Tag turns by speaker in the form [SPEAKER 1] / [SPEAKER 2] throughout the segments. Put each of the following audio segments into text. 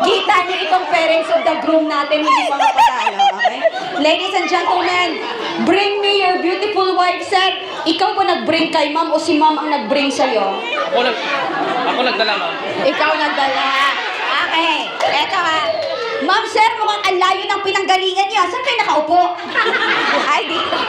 [SPEAKER 1] Kita niyo itong parents of the groom natin, hindi pa mapatalo, okay? Ladies and gentlemen, bring me your beautiful wife set. Ikaw ba nag-bring kay ma'am o si ma'am ang nag-bring sa'yo?
[SPEAKER 2] Ako nagdala, ma'am.
[SPEAKER 1] Ikaw nagdala. Okay, eto ha. Ma'am, sir, mukhang ang layo ng pinanggalingan niyo. Saan kayo nakaupo? Ay, dito.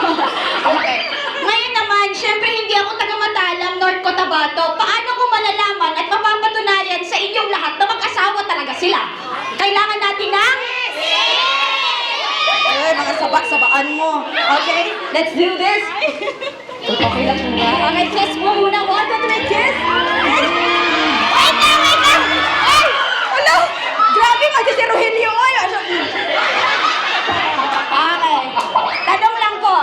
[SPEAKER 1] Okay. Ngayon naman, syempre hindi ako taga-Matalam, North Cotabato. Paano ko malalaman at mapapatunayan sa inyong lahat na mag-asawa talaga sila? Kailangan natin ng... Ay, mga sabak-sabaan mo. Okay, let's do this. Okay lang muna. Okay, kiss mo muna. 1, 2, 3, kiss. Wait lang, wait lang. Ay, wala. Grabe, si Rogelio. Okay. Tanong lang po.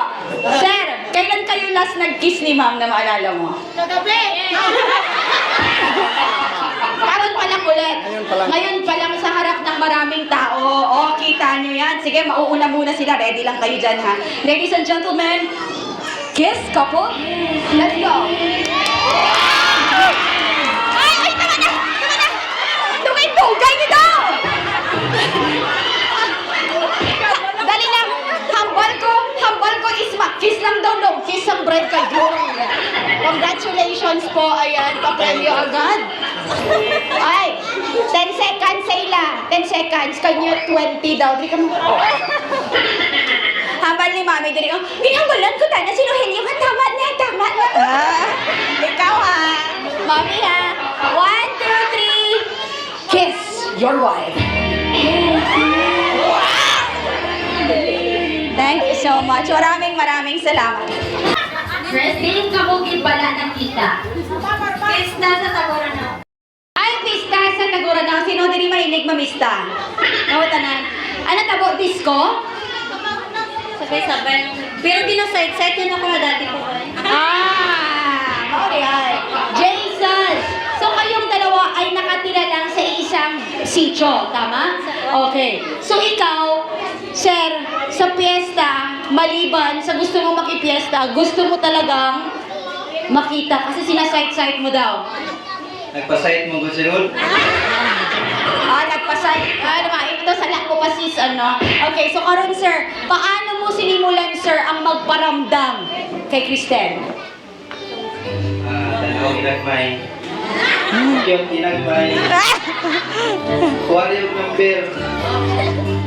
[SPEAKER 1] Sir, kailan kayo last nag-kiss ni ma'am na maalala mo?
[SPEAKER 3] Kagabi!
[SPEAKER 1] Karon pa lang ulit. Ngayon pa lang sa harap ng maraming tao. Oh, kita nyo yan. Sige, mauuna muna sila. Ready lang kayo dyan, ha? Ladies and gentlemen, kiss, couple. Let's go. Ay, tama na! Tama na! Dugay niyo daw! Dali lang. Hambal ko is kiss lang daw, no? Kiss ang bread kay Jung. Congratulations po. Ayan, papremyo agad. Ay, 10 seconds, Sila. 10 seconds. Kanya 20 daw. Di ka mo. Hambal ni Mami. Dali ko, pinanggulan ko tayo na sinuhin yung tama na. Ikaw ha. Mami ha. 1, 2, 3. Kiss your wife. Thank you so much. Maraming salamat.
[SPEAKER 3] Wrestling kabukid pala ng kita.
[SPEAKER 1] Pista sa Tagorana. Ay, pista sa Tagorana. Sino din mahilig mamista? Oo, tanan. Ano tabo? Disco?
[SPEAKER 3] Sabay-sabay. Pero di na side-side yun ako na dati ko.
[SPEAKER 1] Okay. Jason! So kayong dalawa ay nakatira lang sa isang sitio, tama? Okay. So ikaw, sir, sa piyesta, maliban sa gusto mong makipiesta, gusto mo talagang makita kasi sinasite-site mo daw.
[SPEAKER 2] Nagpa-site mo ba siya?
[SPEAKER 1] Nagpa-site. Ito sa lako pa sis, ano. Okay, so karon sir, paano mo sinimulan, sir, ang magparamdam kay Kristen?
[SPEAKER 2] Tanong ginagmay. Yung ginagmay. Kuwari yung number.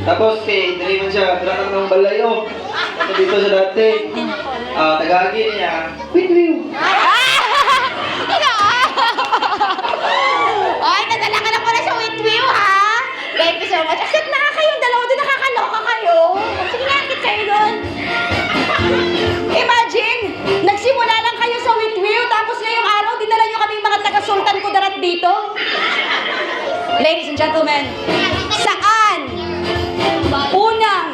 [SPEAKER 2] Tapos dali man siya, tira ng balayo. Dito sa dati. Tagagi niya. WITWIW.
[SPEAKER 1] Ay, nadala ka na pala sa WITWIW, ha? Thank you so much. Akit na kayong dalawa doon, nakakaloka kayo. Sige na, akit kayo doon. Imagine, nagsimula lang kayo sa WITWIW, tapos ngayong araw, dinala nyo kaming mga taga-sultan ko darat dito. Ladies and gentlemen, saan unang,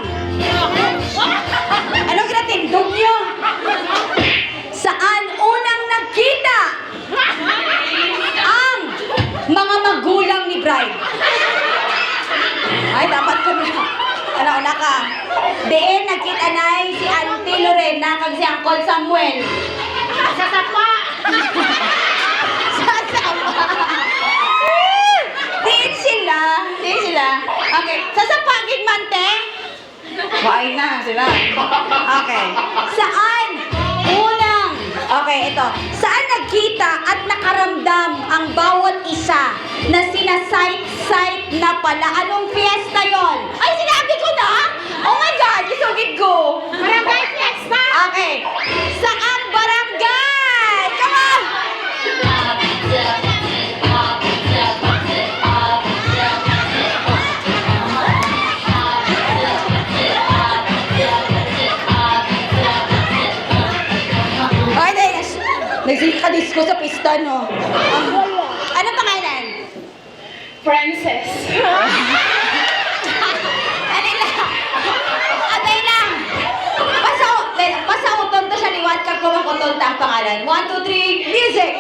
[SPEAKER 1] anong kinatindog nyo? Saan unang nagkita ang mga magulang ni bride? Ay, dapat ko na. Ano ka? Diin, nagkita na si Auntie Lorena kag si Uncle Samuel. Sa sapa! Sa sapa! Diin sila. Okay, sa sapa, gigmante? Waay na sila. Okay. Saan unang, okay, ito. Saan nagkita at nakaramdam ang bawat isa na sinasite-site na pala? Anong fiesta yon? Ay, sinabi ko na? Oh my God, isugid ko.
[SPEAKER 3] Barangay Fiesta!
[SPEAKER 1] Okay. Saan barangay? Come on! Nagsika-disco sa pista, no? Ano pangalan?
[SPEAKER 3] Princess.
[SPEAKER 1] Atay lang! Pasauton to siya liwat ka kung makuton ang pangalan. 1, 2, 3, music!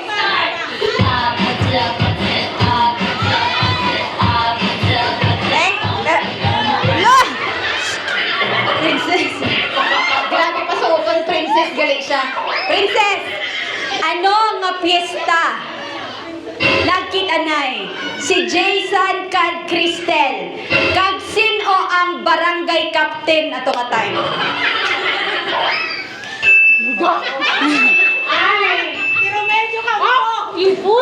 [SPEAKER 1] Princess! Grabe pasauton, princess, galing siya. Princess! Ano nga piyesta? nagkit anay. Si Jason kag Cristel. Kag sino ang barangay captain ato ka time?
[SPEAKER 4] Ay, pero medyo ka mo. Ibu.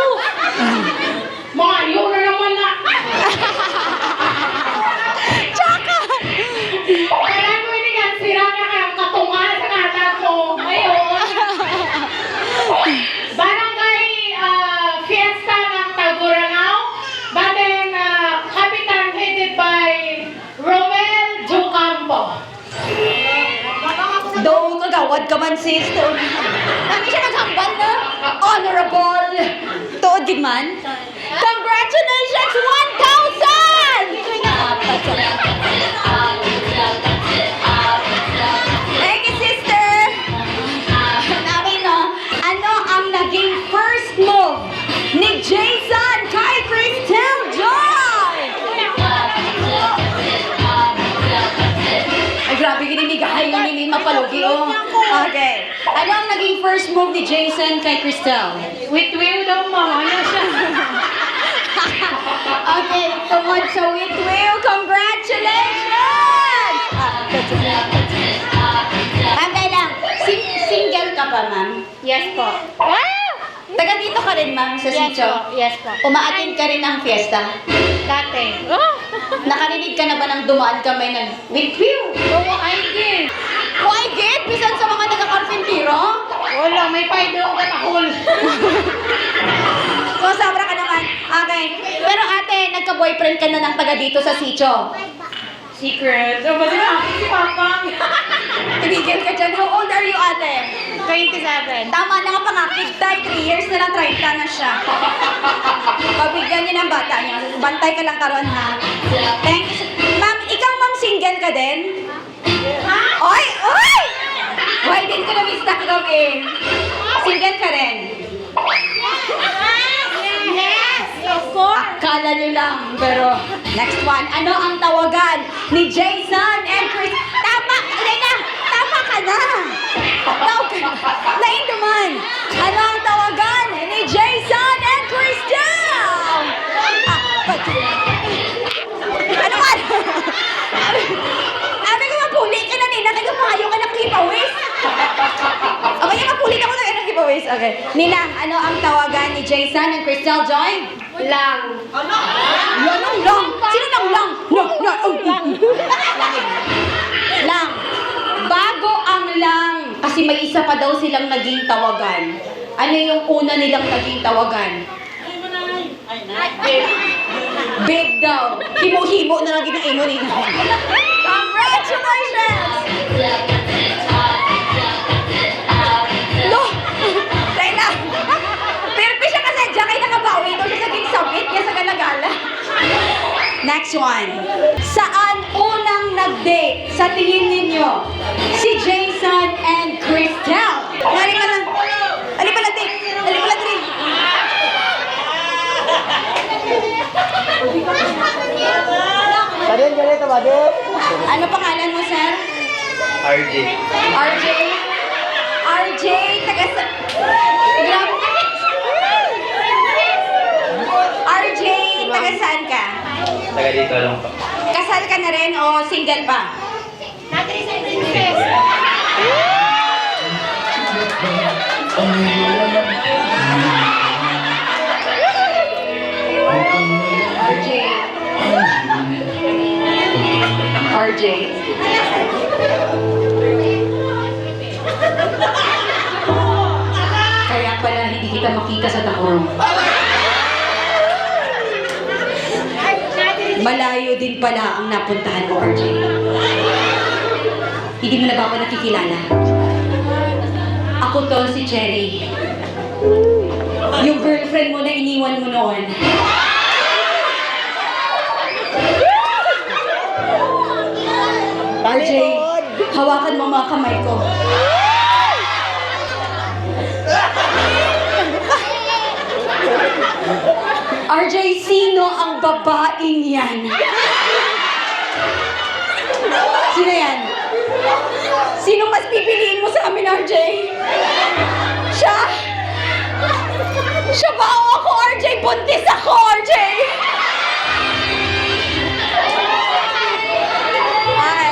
[SPEAKER 4] Mayo na naman na.
[SPEAKER 1] Tsaka!
[SPEAKER 4] Kaya mo ini nga sira na kayong katungan sa katan mo. Ngayon. Barangay Fiesta ng Taguranao. But then, Kapitan headed by Romel Jucampo.
[SPEAKER 1] Doon kagawad ka man sis. Dami siya naghambal na. Honorable. Tuod gid man. Congratulations! 1,000! Thank you, sister. Nabi no, ano ang naging first move ni Jason kay Cristel Joy? Ay, grabe ginimigahay ng nili mapalugi, oh. Okay. Ano ang naging first move ni Jason kay Cristel?
[SPEAKER 4] WITWIW daw mo. Ano siya?
[SPEAKER 1] Okay, tungod sa WITWIW, congratulations! Tanda lang, single ka pa, ma'am?
[SPEAKER 3] Yes po.
[SPEAKER 1] Taga dito ka rin, ma'am, sa
[SPEAKER 3] Yes
[SPEAKER 1] sitio?
[SPEAKER 3] po. Yes po.
[SPEAKER 1] Umaatin ka rin ng fiesta?
[SPEAKER 3] Dati.
[SPEAKER 1] Nakarinig ka na ba ng dumaan kami ng WITWIW?
[SPEAKER 3] Oo, ay din.
[SPEAKER 1] Why, git? Bisan sa mga taga-karpintiro?
[SPEAKER 4] Wala, may paido ka na hul.
[SPEAKER 1] So, sobra ka naman. Okay. Pero ate, nagka-boyfriend ka na ng taga dito sa sitio.
[SPEAKER 4] Secret. So, ba sila? Si Papang.
[SPEAKER 1] Tinigil ka dyan. How old are you, ate?
[SPEAKER 3] 27.
[SPEAKER 1] Tama na nga pangakit tayo. 3 years na lang, 30 na siya. Pabigyan niyo ng bata niya. Bantay ka lang karon ha. Thank you. Ma'am, ikaw ma'am single ka din?
[SPEAKER 4] Ha?
[SPEAKER 1] Oy! Oy! Why din ko na-mistock kami? Single ka rin?
[SPEAKER 3] Yes, of course.
[SPEAKER 1] Akala niyo lang. Pero, next one. Ano ang tawagan ni Jason and Chris? Tama! Hindi na! Tama ka na! Lain naman! Ano ang tawagan ni Jason and Christian? Ano man? Abi ko mapuli ka na nina. Nagpahayo ka ng giveaways. Okay, mapuli ako ng giveaways. Okay. Nina, ano ang tawagan ni Jason and Crystal Joy?
[SPEAKER 3] Lang.
[SPEAKER 1] Lang. Sino lang lang? Lang. Bago ang lang, kasi may isa pa daw silang naging tawagan. Ano yung una nilang naging tawagan? Big daw. Himo-himo na lang ginaino nila. Congratulations! No! Dahil na. Pero siya kasi dyan kayo nakabawi. Ito siya saging sabit niya sa galagala. Next one. Saan unang nag-date sa tingin ninyo si Jason and Cristel? Nari pa lang. Ali pa lang, date. Ali pa lang, date.
[SPEAKER 2] Padin, ganito, padin.
[SPEAKER 1] Ano pangalan mo, sir?
[SPEAKER 2] RJ.
[SPEAKER 1] RJ? RJ, taga sa... RJ, taga saan ka?
[SPEAKER 2] Taga dito lang po.
[SPEAKER 1] Kasal ka na rin o single pa? RJ. RJ. Kaya pala hindi kita makita sa takurong. Malayo din pala ang napuntahan mo, RJ. Hindi mo na ba ako nakikilala? Ako to si Cherry. Yung girlfriend mo na iniwan mo noon. RJ, hawakan mo mga kamay ko. RJ, sino ang babaeng yan? Sino yan? Sino mas pipiliin mo sa amin, RJ? Siya? Siya ba o ako, RJ? Buntis ako, RJ! Ay,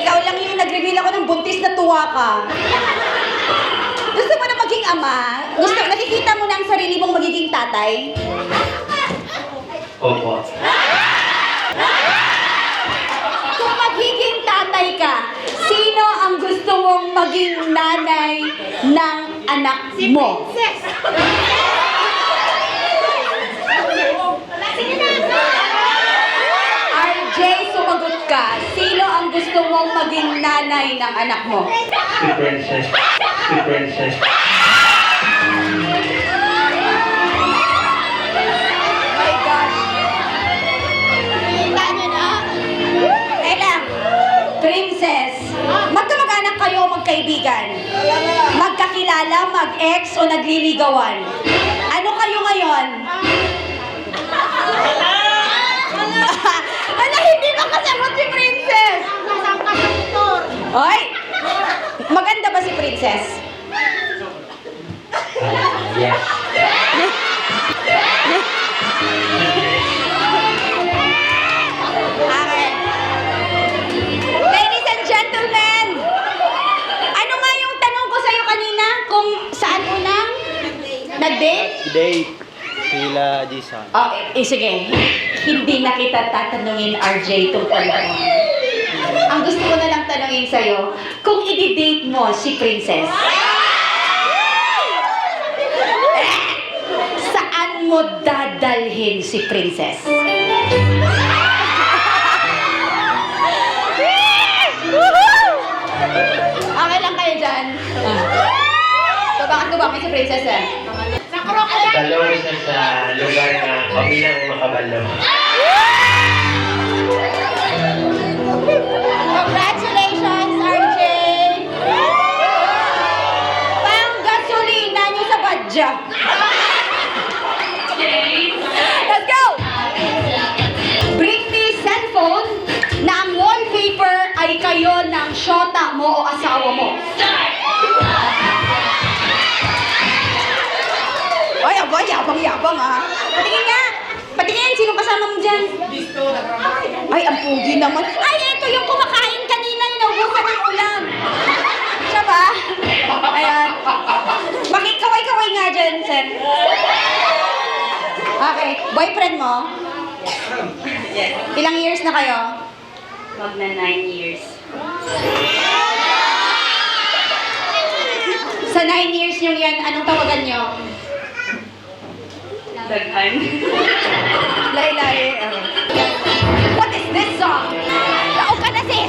[SPEAKER 1] ikaw lang yung nag-reveal ako ng buntis na tuwa ka. Gusto mo na maging ama? Nakikita mo na ang sarili mong magiging tatay?
[SPEAKER 2] Opo.
[SPEAKER 1] Kung magiging tatay ka, sino ang gusto mong maging nanay ng anak mo? RJ, sumagot ka. Sino ang gusto mong maging nanay ng anak mo?
[SPEAKER 2] Si Princess. Si Princess.
[SPEAKER 1] My gosh. Kita nyo na? Eh lang, Princess, magkamag-anak kayo o magkaibigan? Magkakilala, mag-ex o nagliligawan? Ano kayo ngayon? Ala, hindi ba kasagot si Princess? Hoy! Maganda ba si Princess?
[SPEAKER 2] Yes.
[SPEAKER 1] Okay. Ladies and gentlemen, ano nga yung tanong ko sa'yo kanina? Kung saan unang nag-date?
[SPEAKER 2] Date. Sila, Jason.
[SPEAKER 1] Okay, sige. Hindi na kita tatanungin, RJ, tungkol doon. Ang gusto ko na lang tanungin sa'yo, kung i-date mo si Princess, saan mo dadalhin si Princess? Okay lang kayo dyan. Bakit si Princess eh?
[SPEAKER 2] Dalawa siya sa lugar na kami lang makabalo.
[SPEAKER 1] Congratulations, RJ! Pang gasolina niyo sa badya. Let's go! Bring me cellphone na ang wallpaper ay kayo ng syota mo o asawa mo. Ay, aba, yabang-yabang ha. Patingin nga. Patingin, sino kasama mo dyan? Ay, ang pugi naman. Ay, ito yung kumakain kanina, yung naubusan ng ulam. Siya ba? Ayan. Bakit kaway-kaway nga dyan, sir? Okay, boyfriend mo? Ilang years na kayo?
[SPEAKER 3] Wag na 9 years.
[SPEAKER 1] Sa 9 years yung yan, anong tawagan nyo?
[SPEAKER 3] Daghan.
[SPEAKER 1] Lahi-lahi. What is this song? Daog ka na, sis!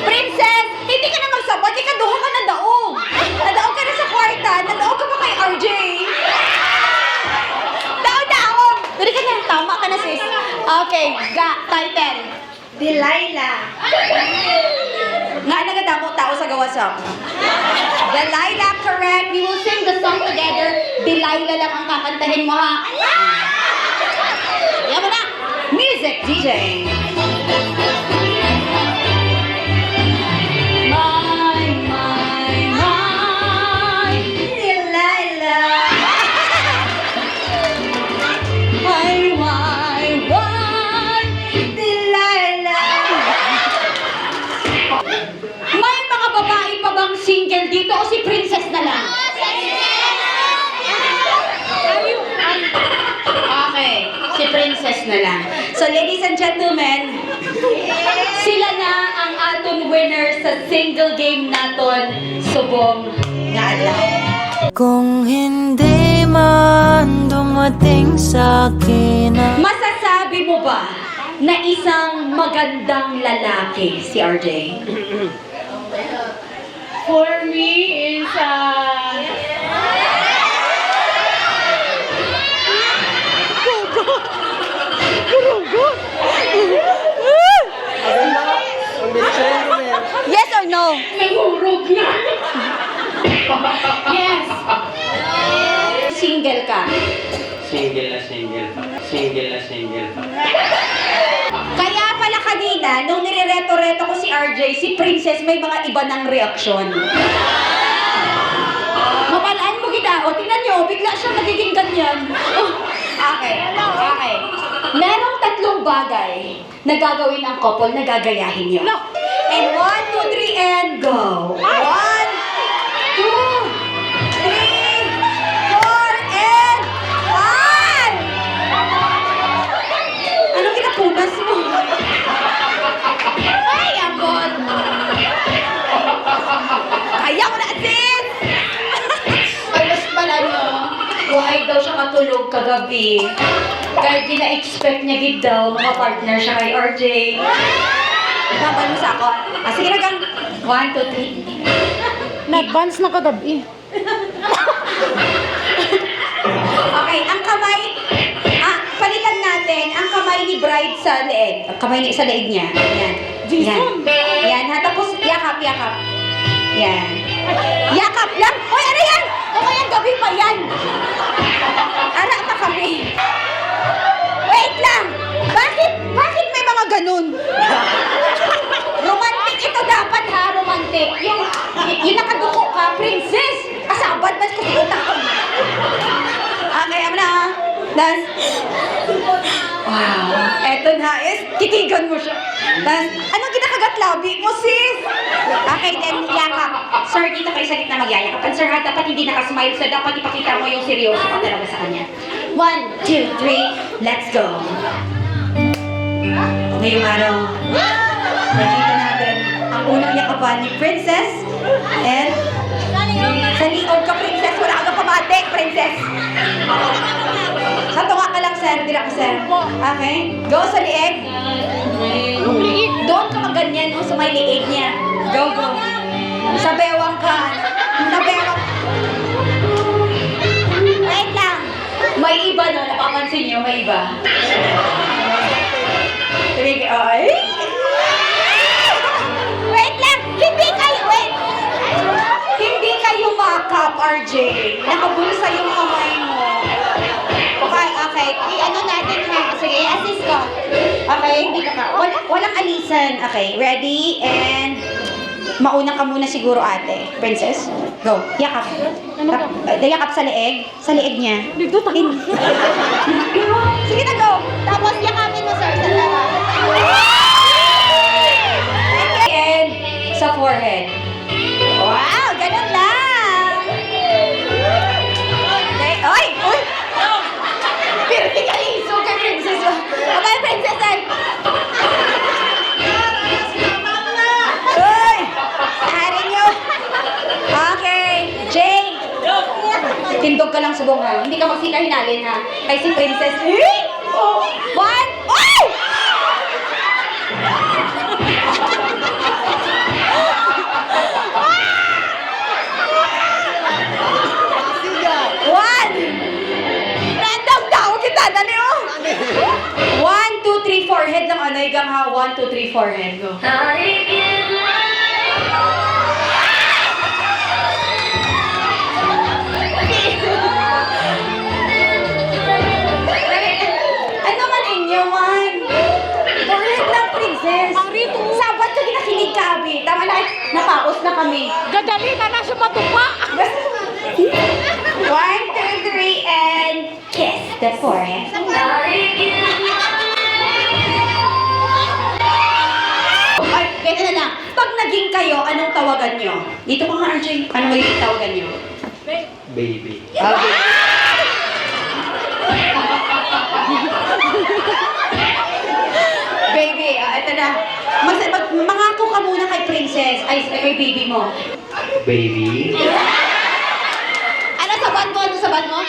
[SPEAKER 1] Princess, hindi ka na magsabot. Ikaduha ka na daog. Nadaog ka na sa kwarta. Nadaog ka pa kay RJ. Daog! Dali ka na. Tama ka na, sis. Okay, title.
[SPEAKER 3] Delilah.
[SPEAKER 1] Nga nagadamo tao sa gawasak. Delilah, correct. We will sing the song together. Delilah lang ang kakantahin mo, ha? Ayan mo na. Music, DJ. My, Delilah. Delilah. May mga babae pa bang single dito o si Princess na lang? Okay, si Princess na lang. So ladies and gentlemen, sila na ang aton winner sa single game naton, Subong nga Adlaw.
[SPEAKER 5] Kung hindi man dumating sa akin ang
[SPEAKER 1] Masasabi mo ba na isang magandang lalaki si RJ?
[SPEAKER 4] For me is
[SPEAKER 1] Yes or no?
[SPEAKER 4] nangurog na. Yes.
[SPEAKER 1] Single ka.
[SPEAKER 2] Single na single pa. Single na single pa.
[SPEAKER 1] Kaya pala kanina, nung nire-reto-reto ko si RJ, si Princess may mga iba ng reaksyon. Mapalaan mo kita. O, tingnan nyo, bigla siyang nagiging ganyan. Okay. Merong 3 bagay na gagawin ang couple na gagayahin nyo. And 1, 2, 3, and go. 1, 2, 3, 4, and 1! Anong kinapunas mo? Ay, abot! Kaya mo na, sis! Alas pala nyo, buhay daw siya katulog kagabi. Kahit di na-expect niya gid daw, mga partner siya kay RJ. Laban mo sa ako. Sige na gang. 1, 2, 3.
[SPEAKER 4] Na-advance na kagabi.
[SPEAKER 1] Okay, ang kamay, palitan natin ang kamay ni bride sa leeg. Ang kamay sa leeg niya. Yan.
[SPEAKER 4] Jason!
[SPEAKER 1] Yan, ha? Tapos yakap. Yan. Yakap lang. Hoy, ano yan? O kaya gabi pa yan. Ara pa kami. Wait lang. Bakit may mga ganun? Romantic ito dapat, ha? Romantic. Yung nakaduko ka, princess. Kasabad ba ko sa utak? Okay, ama na. Das. Wow. Eto na, titigan mo siya. Das, anong kinakagat labi mo, sis? Okay, then yakap. Sir, dito kayo sa gitna magyayakap. And sir, ha, dapat hindi nakasmile. So, dapat ipakita mo yung seryoso ka talaga sa kanya. 1, 2, 3, let's go. Ngayong araw, nakita natin ang unang yakapan ni Princess. And sa liod ka, Princess. Wala kang pamatik, Princess. Sa tunga ka lang, sir. Dira ka, sir. Okay? Go sa liig. Doon ka maganyan, sa may liig niya. Go. Sa bewang ka. Sa bewang. Wait lang. May iba, no? Napapansin niyo, may iba. Ay! Wait lang! Hindi kayo makap, RJ. Nakabulsa yung kamay mo. Okay. I-ano natin, ha? Sige, assist ko. Okay, hindi ka. Walang alisan. Okay, ready? And mauna ka muna siguro, ate. Princess, go. Yakap. Yakap sa leeg. Sa leeg niya. Sige na, go. Tapos yakapin mo, sir, sa lahat. And sa forehead. Wow, ganun lang. Okay, oy! Pero tingnan iso kay Princess. Okay, Princess, ay. Uy! Hari nyo. Okay, Jay. Tindog ka lang subong, ha? Hindi ka magsikahinalin, ha? Kay si Princess. 1, oy! Random daw kita, dali, oh! 1, 2, 3, forehead lang, ano, igang, ha? 1, 2, 3, forehead, go. Ano man inyo, man? Forehead lang, Princess.
[SPEAKER 4] Ang rito.
[SPEAKER 1] Sabat ka ginakinig ka, abi. Tama na, napaos na kami.
[SPEAKER 4] Gadali ka na siya matupa.
[SPEAKER 1] 1, 2, 3, and kiss the forehead. Ay, ganyan na lang. Pag naging kayo, anong tawagan nyo? Dito ko nga, RJ. Anong magiging tawagan nyo?
[SPEAKER 2] Baby.
[SPEAKER 1] Baby, ito na. Mangako ka muna kay Princess. Ay, kay baby mo.
[SPEAKER 2] Baby.
[SPEAKER 1] Ano saban mo? Ano saban mo?